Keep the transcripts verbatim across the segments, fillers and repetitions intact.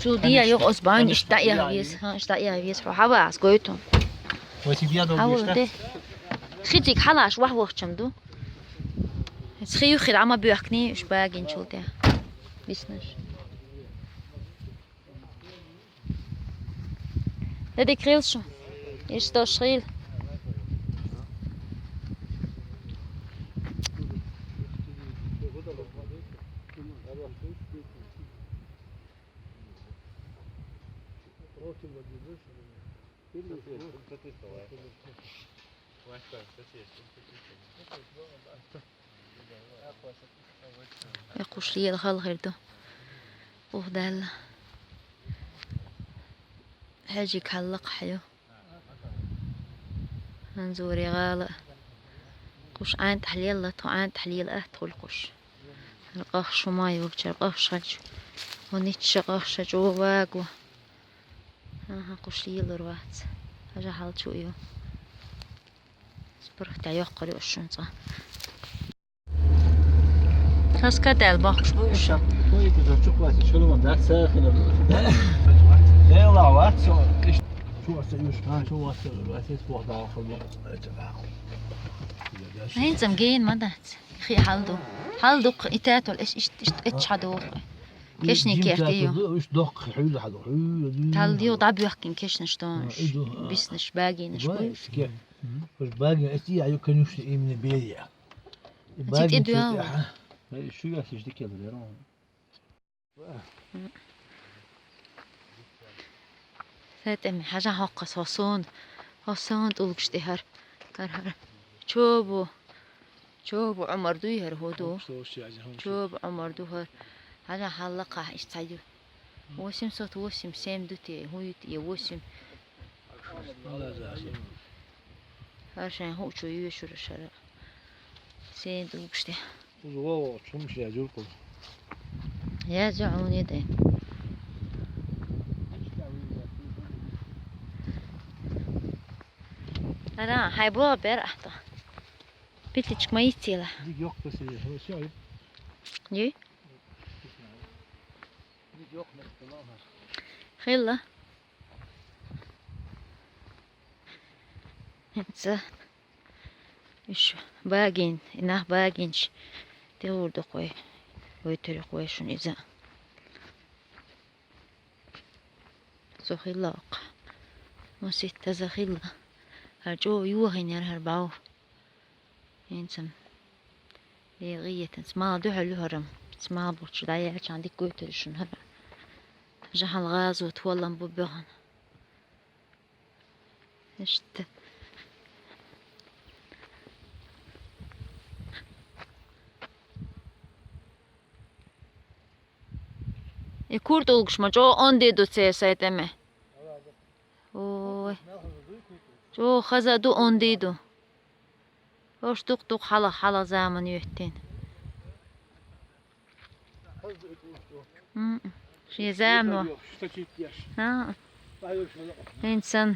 Цул дия йоах, ас бан иштта я вез, ха, иштта я вез, хьо хьава ас гойту. Хьава де. Хи цига хьалаш вах вахчам ду. Хи юххи дама бёхкни, уж багинчул де. Биснаш. Дадик хилшу. Иш дош хил. Э, къуш лела хала хир ду. Ух, Далла. Хьажик хьалла хьаю. Анзуре гӀала. Къуш Ӏантахь лела, тхо Ӏантахь лела атта хуьлу къуш. Къахча шу ма йогчара къахча хачу. Хьо ничча къахча чӀогӀа ваго. Аха, къуш лелар вац. Хьажа хьал чу ю. Спорт тӀе йоккхур ю шун цӀа. Хас катал бахш буйша. Хин цам гейн ма дац. Хи хьал ду. Хьал ду, и татал эш ишт, ишт, эч хьа ду. Кешни керти ю. Тал ю, даб юхкин кешнаш тонш. Биснаш, багинаш буйш. Уж багин эти аю, конечно, именно бея. Эти ду. Шу я сижди келер. Сайтами хьажа хьоккхас хӀо суна, хӀо суна тӀулгаш тӀе хӀара, хӀара, хӀара. Чобу, чобу Ӏумар дуй хӀара хӀу ду? Чобу Ӏумар ду хӀара. Хьажа хьалла кхахь иштта ю. Восемьсот восемь, семь ду те, хӀу ю те, восемь. ХӀара шайн хӀу чу йоьшура шара. Сен тӀулгаш тӀе. Узу вовва чумш я журкъу. Я жа уни де. Ара, хай бо бер ахта. Питичк ма ицила. Диг йокъ паси, хо сё. Ди? Диг йокъ мехтала. Хилла. Хинца. Иш багин, и нах багинш. Тегур дукъой. Ой, тери къой шун иза. Со хилла акъ. Масит таза хилла. Хьар чӀо ювахин яр хьар бав. Хинцам. ДегӀиятан. Смала дуьхьал юхарам. Смала бурчу дӀаяьлчан дик гойтури шун хӀара. Жахьал гӀазот валлам бу бегӀан. Иштта. И куртулгаш ма чӀо онди ду це сайтеме. Ой. ЧӀо хаза ду онди ду. Ош дукх-дукх хьала, хьала заман юьттин. М-м. Шен замано. А. Инсан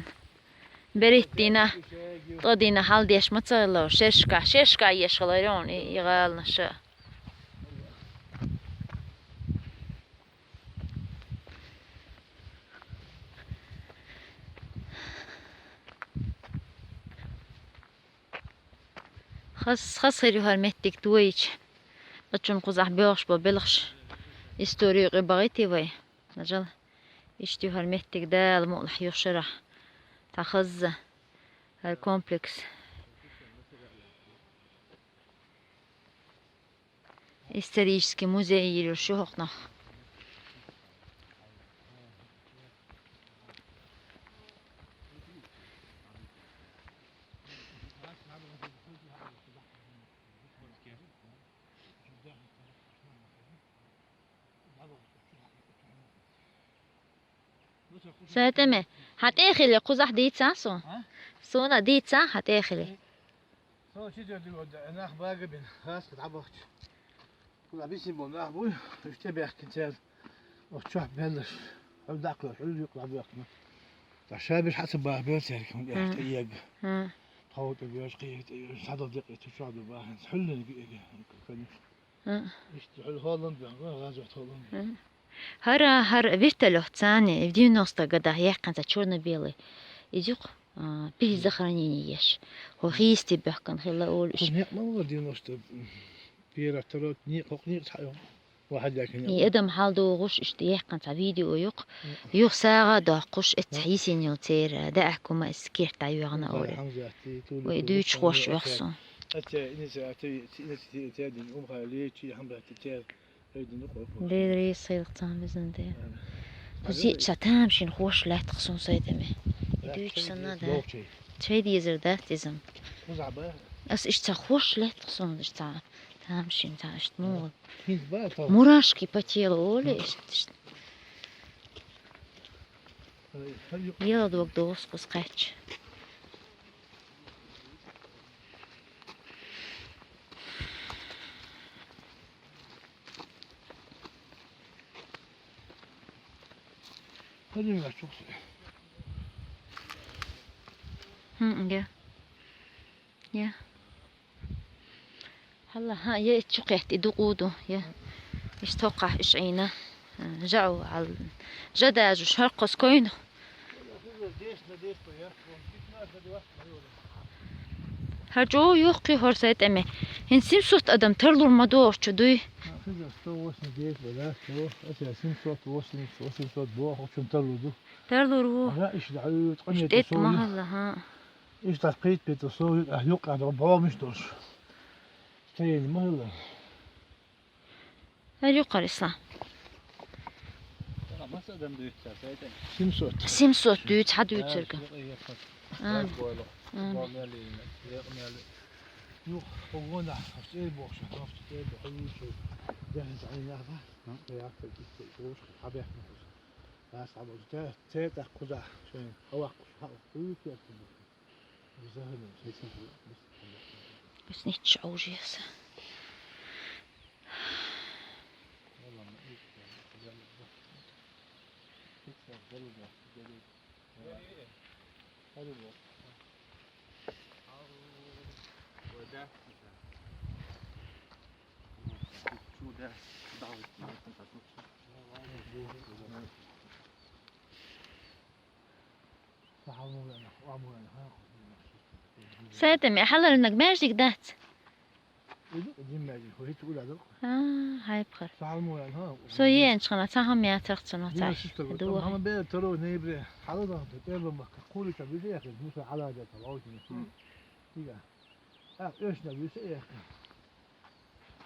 бериттина, тӀадина хьал деш ма ца хилла, шешка, шешка еш хиларион, и, и гӀалнаша. Хас, хас хир ю хӀара меттиг тойча. Ачун кхузахь боьлхуш бо белхаш. Историю къи багӀитий вай? Нажал. Иштта ю хӀара меттиг Дала мукъалахь юхшарахь. Цхьа хазза. ХӀара комплекс. Исторический музей йир шу хӀокхунах. Сайтеме, хьан тӀе хили кхузахь дийца су? А? Суна дийца хьан тӀе хили. Со чи дер дигода, нах бага бин, хаска дӀабахча. Кхуза бисин бо нах буй, уж тӀе бехкин цер. Ох чохь беннаш, хьул даккхалаш, хьул юкъ дӀабехкина. Та шабиш хьаца бах бер цер, хьун Мгм. Эхта иега. Мгм. Тховта беш, кхиехта, садал декъе, ту чохь ду бахин. Хьуллин иега, конечно. Мгм. Иштта хьул холлан бен, газа холлан бен. Мгм. ХӀара, хӀара вертолёт царна девяностых годах яьккхина цхьа черно-белый. Из юкъ, а, перезахоронение еш. ХӀо хийсте баьхкина хилла олуш. Кху некъ ма вара девяносто первый, второй, некъ, хӀокху некъ цхьа ю. Ва хьаьддаккхина. И адам хьалдогӀуш, иштта яьккхина цхьа видео юкъ. Юха сагӀа а доккхуш, эццахь йисина йолу церан даьӀахк хӀума, иза керта дӀайоьгӀна олу. Вай дуьйцуш хьош оьху суна. Дера риса хилла цхьа везан де. Кхуза ца тамашийна хьош лаьттах суна сайтаме. И дуьйцу санна, да. Чай дезар дац иза. Ас иштта ца хьош лаьттах суна, иштта ца тамашийна, ца иштта мугӀа. Мурашки по телу олу иштта, иштта. Ела дог догӀу кхуза кхаьчча. ХӀун, я. Я. Хьала, хьа, я чу кхетта, и дукъу ду, я. Иштта хӀокхахь уьш Ӏийна. ЖаӀу Ӏал-, жа дажуш хӀоркхос койну. ХӀара чӀогӀа йохкий хӀора сайтӀаме. ХӀинца семьсот адам тарлур ма догӀу чу дуй. Хьиза сто восемьдесят бала, сто, аса семьсот восемьдесят, восемьсот боху, чун тарлур ду. Тарлур ву. Ара иш да, ю, цкъа иштта нет, тӀетта со ма ю. Хьалла, хьа. Иштта кхетта бетта со ю, а, юкъа догӀу боху миш долуш. Тайна ма хилла. ХӀара юккъара, Ислам. Ара маса адам дуьйцу цара, сайтан? Семьсот. Семьсот дуьйцу, хьан дуьйцург? А. М. Юха, хӀун гонахь, хӀорш цӀе бохуш, хӀорш цӀе бохуш, хӀун ю шу? Дехьа цхьа нах бац? М. Яхар гиттар чӀогӀуш, хьан бехк ма хӀуш. Ас хьан боху, церан тӀаккха кхузахь, шайн хьан ваккхуш, хьан ваккхуш, хӀун ю церан? Снитч ужаса. Сайтаме хьаларнаг маьждиг дац? А, хьайбхар. Со еанчхана цхьа хӀама яцарх цунах цхьа. Дуа. Хьама бер таро небре. Хьала даха тӀело махка кхулика виса яхи, муса хьала дета ваутина. Дига. А, оьшна виса яхи.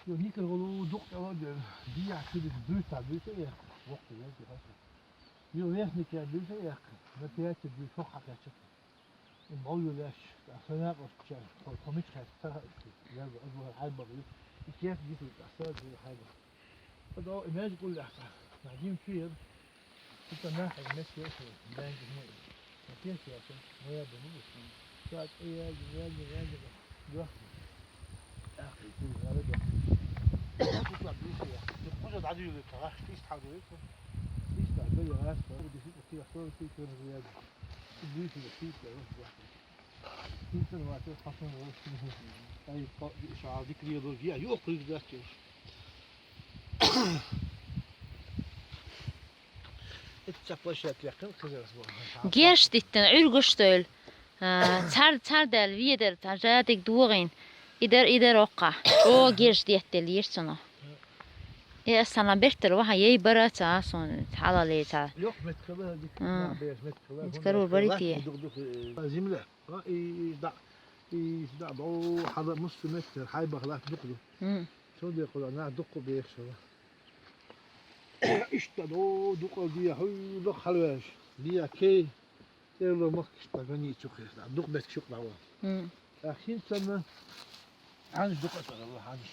Ю никер голу дукъ тӀело де. Дия чуди дуйта виса яхи. Вокта яхи хаса. Ю вехник я виса яхи. На пять дюй шох хьакъяча. Ин бовлу леш, сан накъостачаьрга, тхо, тхо мича хьаьста ца хаьа, яга азур хьайбагӀа ю, и кехат гитлуш тӀе сара ду хьайбагӀа. Ада и маьждиг уллехь цхьа, нах дим чуьера, цига нах хьайга меца яхе, маьждиг хӀума и. Ма кехат яхе, ма яба ма бу. Ца тӀе яги, яги, яги, яхе. ТӀаккха и куй гӀара яхе. Куца дуьйса яхе. Кхуза дӀадуьйла тхо, гӀаш тӀе иштта хьалдуьйла тхо. Иштта гӀара яхе, тхо диши тӀе кхи яхе, кхи кхи яхе. Геш диттина Ӏуьргаш дойлу. А, цар, цар даьлла ведар, цхьа жадиг догӀийна. Идар, идар оккха. ЧӀогӀа геш деттелла йира цунах. Э, ас санна бертара ваха, ей бара ца, сон хьалале ца. Лёх мет хила, дик М. нах беш мет хила, Мет хун карур лёх бари хила, те. Дух, дух, э, земля. А, и, и, да, и, да, до, хьала муссу мет хила, хьайбах лат дух ду. М. Цундела кхуьлахь нах дуккха бехаш хила. Иштта до, дуккха де, хьуьйлах хьалаваьлаш. Де, кей, тӀера махкаш, тӀа гани чу хир, дукха мет чу дӀаван. М. ТӀаккха хӀинца санна, хьанаш дукха ца хила, хьанаш.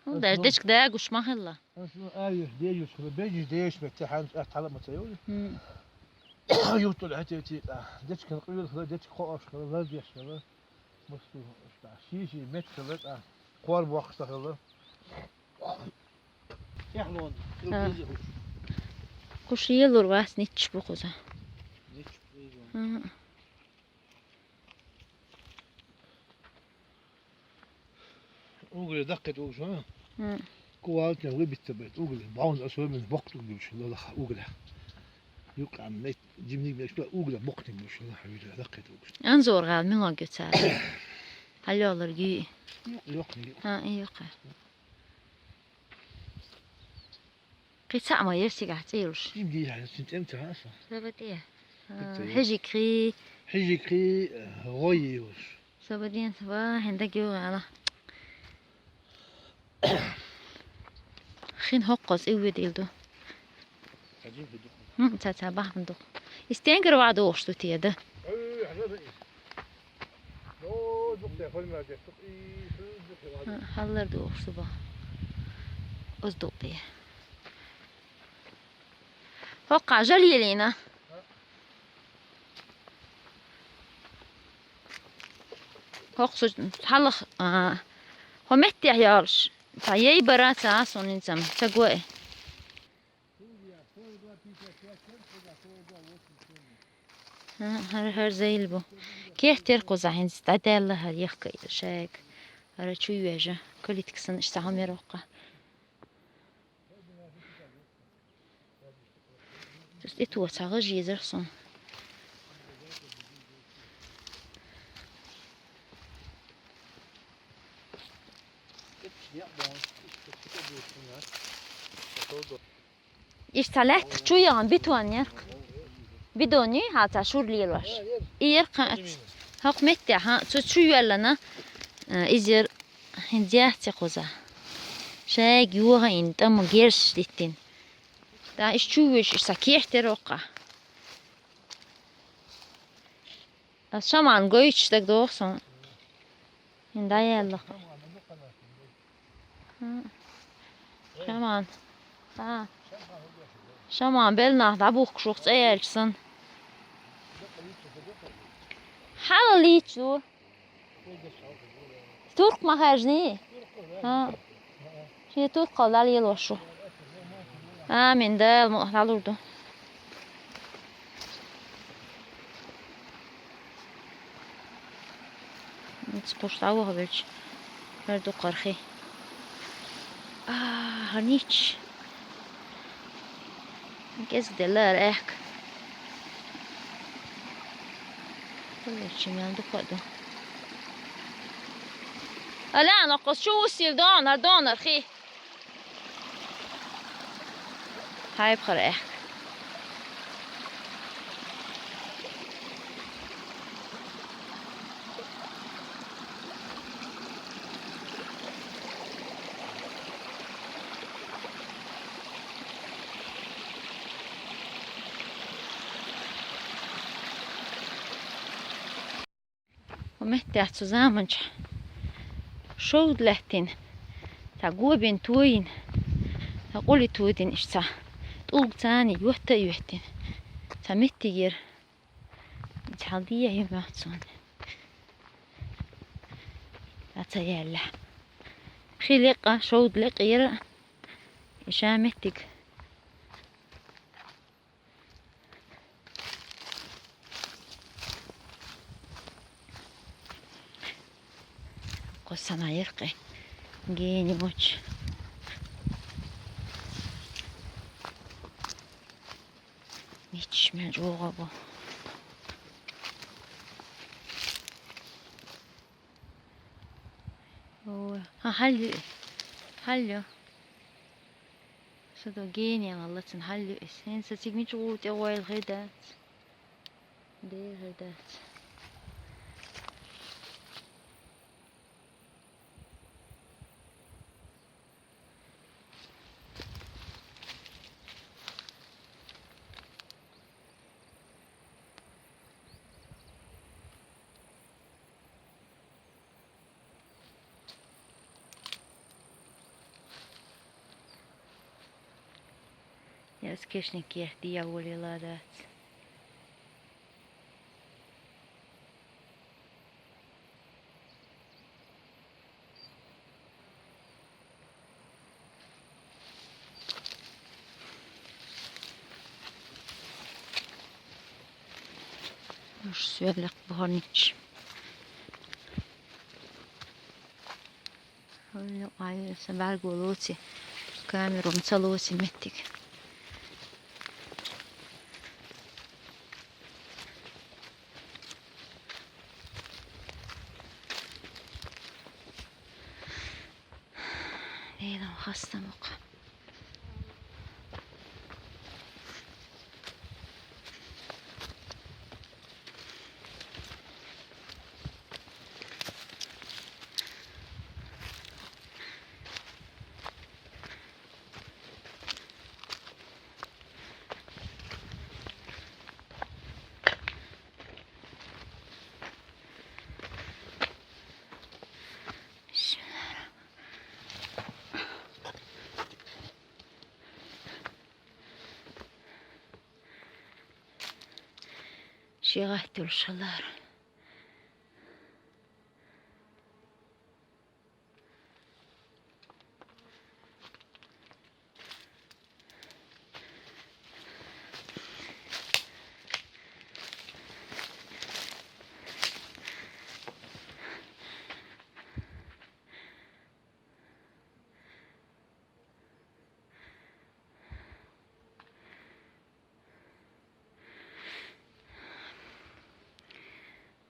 Ну, даже дечка дагуш ма хилла. Ас ну аьллаш дежуш хила, бежиш деш мет, цхьаьнаш атта хьала ма ца йолу. М. Юхтур хьетийтий тӀа. Дечкан къуьйла хила, дечка кхоаш хила, лардеш хила. Мусту тӀа. Ший-ший мет хила тӀа. Кхор бохкуш ца хила. Эхлон, А. Кхуш елур вац нитча бу кхуза. Нитча бу. М. Угре даккхит угу шуна. М. Кувалт я выбить тебе, угли. Баун особенно бок тут бывший, лолаха угля. Юкан лет, зимник бывший, угля бок не бывший, лолаха угля, лакет угля. Анзор гал мило гёца. Халёлар ги. Юк, юк, юк. А, и юк. Кхы цаӀ ма яра цигахь цӀе йолуш. Им дийхьа, цуьнан тӀе ма ца хаьа со. Саба тӀе. Кхин ца йолуш. Хьежик хи. Хьежик хи, гӀой йолуш. Саба ден, саба, хьайн даг йогӀу ала. Хин хӀоккхуза и вуьдийла ду. Ца жин хи ду. ХӀун, ца, ца, бахьана ду. И стенгара ван дохуш ду те, да? Ой, хьажа ду иза. О, дукха форма деш, дукха и, дукха ван. ХӀа, хьаллар дохуш ду бан. Оз дукха. ХӀокху жа лелийна. ХӀокху со хьалха, а, хӀо меттехь йолуш, цхьа яй бара ца а суна хӀинца ца го и. ХӀа, хӀара, хӀара зайла бу. Кехтера кхузахь хӀинца дӀадаьлла хӀара яхка шайга. ХӀара чу йоьжа, калитка санна иштта хьо мера воккха. Цу тӀето цхьа гӀаж езара суна. Иштта цхьа лаьттах чу яхана бетон яра-кх. Бидон ю, хьан цхьа шура лелош. И яра-кх хӀан аца. ХӀокху меттехь, хӀан, цу чу йоьллана, а, иза яра хӀинца яц и кхуза. Шайга йоха йина, тӀама герзаш диттина. ТӀаккха иштта чу вуьйш, иштта цхьа кехтера воккха. Ас шаман гойтуш дагадогӀу суна. ХӀин дӀаяьлла. ХӀа. Шаман. ХӀа. Шаман белла нах дӀабухкуш ву-кх цӀе яьлча санна. Хьала лийча ду. Турк ма хаьржиний? ХӀа. Шен туркхалла дӀалелош ву. Амин, Дала мукъ дӀалур ду. Ца кхуш дӀавахавелча, хӀара дукха хи. А, хӀара нич. КӀезиг делла ара аьхка. Хьуллачу мел дукха а ду. Алян, оккхуза чу вуссийла донар, донар хи. Хьайбахара аьхка. Хьо меттехь цу заманчохь шовда лаьттина, цхьа гобин тоина, цхьа къули тодина иштта цхьа тӀулг царна йотта а йоьттина, цхьа меттигера. Цхьа дехьа ю моьтту суна. Ца яьлла. Пхи лекъа, шовда лекъа яра и ша меттиг. Кхо сана яркъе. Геноча. Ничман чӀогӀа бу. Ой, хьан хьалли? Хьалли. Са до гени аьлла цун хьалли. Сен са цигни чӀогӀа тӀе гӀойла хир дац. Дера хир дац. Яц кешник ехь дӀаволийла дац. Уж соьллакх бохьанич. Ой, ай, сан бӀаьрго лоций. Камерум ца лоций меттиг. Делан хастам укх. Ши гӀаттуьллуш хилар.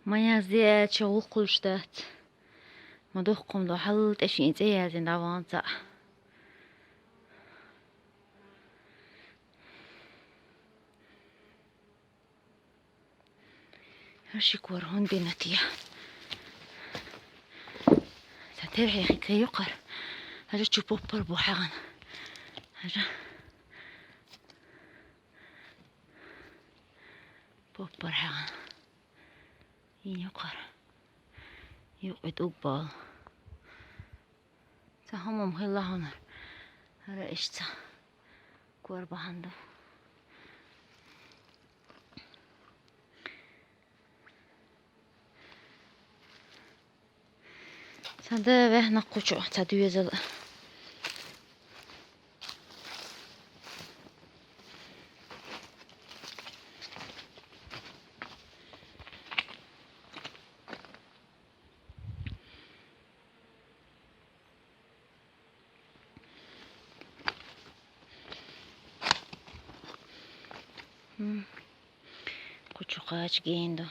Ма язде аьлча гӀуллакх хуьлуш дац. Ма дуккха хӀума ду, хьал тӀе шен цӀе яздина дӀавахана цхьаъ. ХӀара ши кора хӀунда бина те? Сан терхье хи кхин юкъара. ХӀара чу поппар бу хьагӀана. ХӀара поппар хьагӀана. Ин юкъара. Юкъе тӀуг бала. Ца хӀумам хилла хьуна. ХӀара иштта кора бахьан ду. Сан да ваьхна кхучу ца доьзал. М. Кхучу кхача гена ду.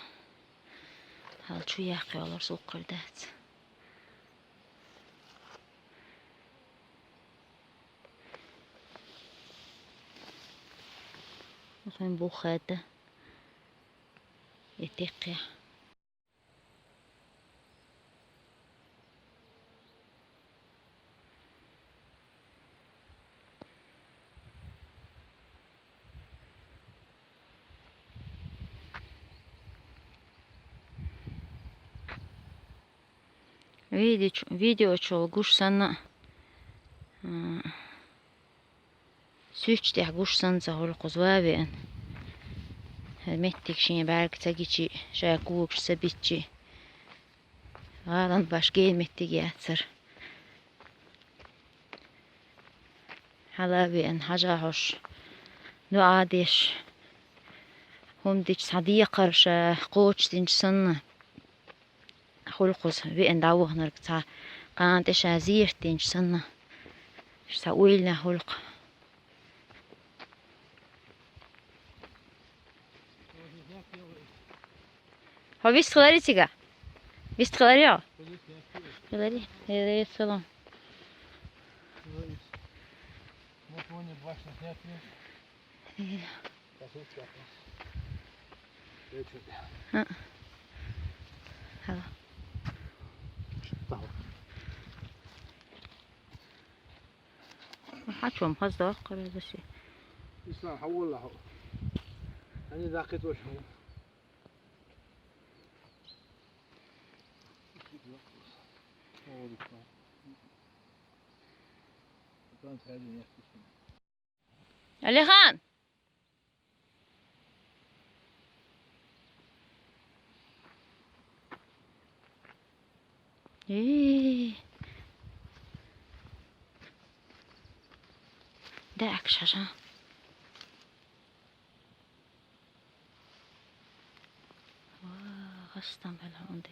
Хьал чу яккха йолуш суккхар дац. Ахуьн буххаьдда. И текхе. Видео-, видеочул гуш санна, а, суьрташ тӀехь гуш санна ца хуьлу кхуза ван веана. ХӀара меттиг шен бӀаьрга ца гичи, ша когаш ца биччи. ГӀалан баш гена меттиг яцара. Хьала а веана, хьажа хьош, дуӀа а деш, хӀума дича цхьа декхар ша кхочушдинчу санна. Хуьлу кхуза веана дӀаваханарг цхьа кхана тӀе ша зерат динчу санна, ша цхьа уйла хуьлу кху. Хьо вистхиларий цига? Вистхиларий хьо? Хиларий? Хиларий, салам. Э. А. Хьала. Хьачом хаза доккхур аса ши. Ислам, хьан валла хьо? Хьан даккхит ваша хьо? Алихан! Э. Даккха шаша. Ва, гӀастам хӀела хьуна де.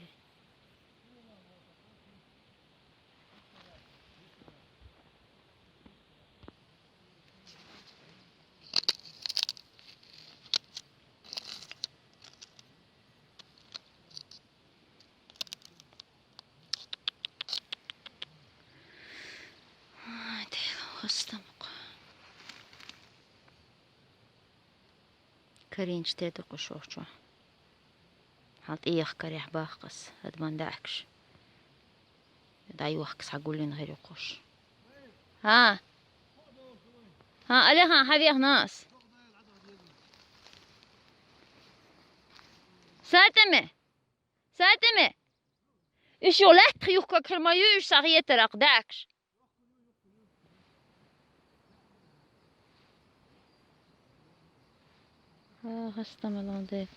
Каринча тӀе дукха шо чу. Хьал тӀеяхкарехь бахкас, адаман даьхкаш. ДӀайохкас хьан гуллин гӀир юкхуш. ХӀа? ХӀа, Алихан, хьан вехнас? Сатаме! Сатаме! Уьш ю лаьттах юхка кхер ма ю, уьш схьахетарах даьхкаш. Ах, астамалан де.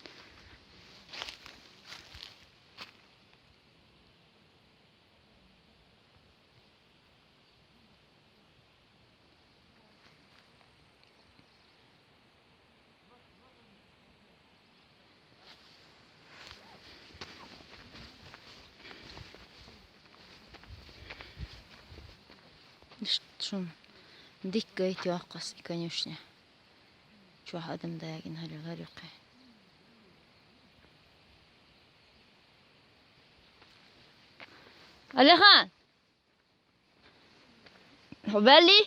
Иштта шуна дика гайта йоккху ас и конюшня. Чохь адам дагина хӀара, хӀара юккъе. Алихан! Хьо ваьллий?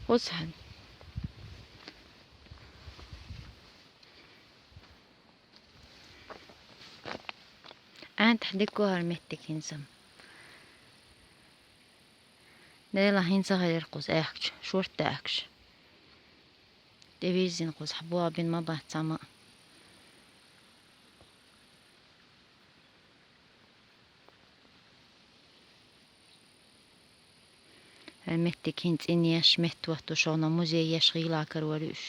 Хьо цхьаьна. Ӏантахь дика хӀара меттиг хӀинца-м. Дела, хӀинца гӀайра кхуза аьхкача, шорта аьхкаш. ТӀевирзина кхуза, хьан бохбина ма бац цхьамма а. ХӀара меттиг хӀинца цӀинъеш, меттахӀоттош, шуна музей еш гӀийла карор уьш.